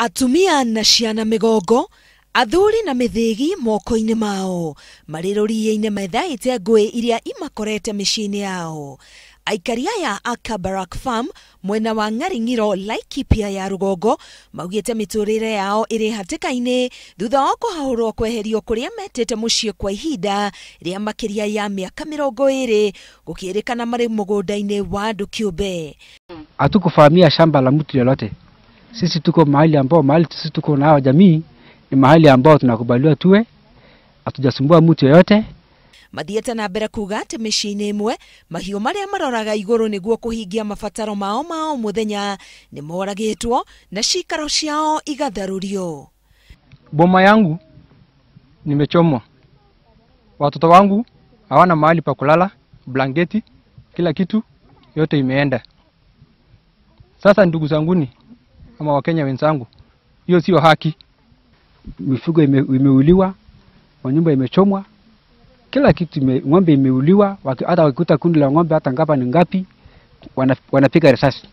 Atumia na ciana mĩgongo, athuri na mĩthĩgi moko-inĩ mao, marĩ rũriĩ-inĩ methaĩte ngũĩ iria imakorete mĩciĩ-inĩ yao. Aikari aya a Kabarak Farm mwena wa Ng'aring'iro, Laikipia ya rũgongo, maugĩte mĩtũrĩre yao ĩrĩ hatĩka-inĩ thutha wa kũhahũrwo kweherio kũrĩa metĩte mũciĩ kwa ihinda rĩa makĩria ya mĩaka 20, gũkĩrĩkana marĩ mũgũnda-inĩ wa andũ kĩũmbe. Hatukufahamia shamba la mtu yeyote. Sisi tuko mahali ambao mahali sisi tuko na hawa jamii ni mahali ambao tunakubaliwa tuwe, hatujasumbua mtu yeyote. Mathiĩte na mbere kuga atĩ mĩciĩ-inĩ ĩmwe mahiũ marĩa maroraga igũrũ nĩguo kũhingia mabataro mao ma o mũthenya nĩ moragĩtwo na cikaro ciao igatharũrio. Boma yangu nimechomwa, watoto wangu hawana mahali pa kulala, blanketi, kila kitu yote imeenda. Sasa ndugu zanguni ama Wakenya wenzangu, hiyo sio haki. Mifugo imeuliwa, manyumba imechomwa, kila kitu ng'ombe imeuliwa, hata wakikuta kundi la ng'ombe hata ngapa ni ngapi, wanapiga risasi.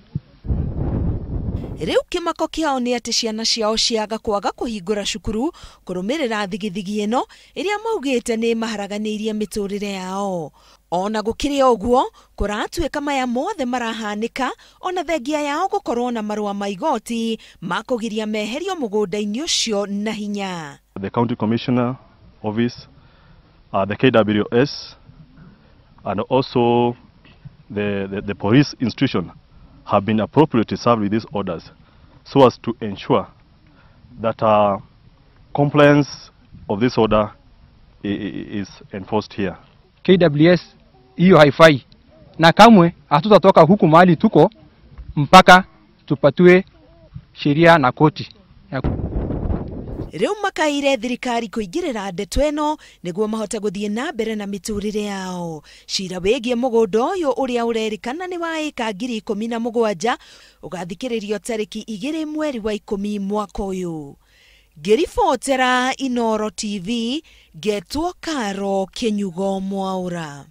Rĩu kĩmako kĩao nĩ atĩ ciana ciao ciaga kwaga kũhingũra cukuru kũrũmĩrĩra thigithigi ĩno ĩrĩa maugĩte nĩ maharaganĩirie mĩtũrĩre yao. Ona gũkĩrĩ ũguo, kũratuĩka maya mothe marahanĩka ona thengia yao gũkorwo na marũa ma igoti ma kũgiria meherio mũgũnda-inĩ ũcio na hinya. The County Commissioner Office, the KWS, and also the police institution have been appropriately served with these orders so as to ensure that compliance of this order is enforced here. KWS hiyo haifai, na kamwe hatutatoka huku mahali tuko mpaka tupatue sheria na koti. Rĩu makaire thirikari kũingĩrĩra ndeto ĩno nĩguo mahote gũthiĩ na mbere na mĩtũrĩre yao. Cira wĩgiĩ mũgũnda ũyũ ũrĩa ũrerĩkana nĩ wa ĩka 17,000 ũgathikĩrĩrio tarĩki 2 mweri wa 10 mwaka ũyũ. Ngĩribotera Inooro TV, ngetwo Karo Kĩnyugo Mwaũra.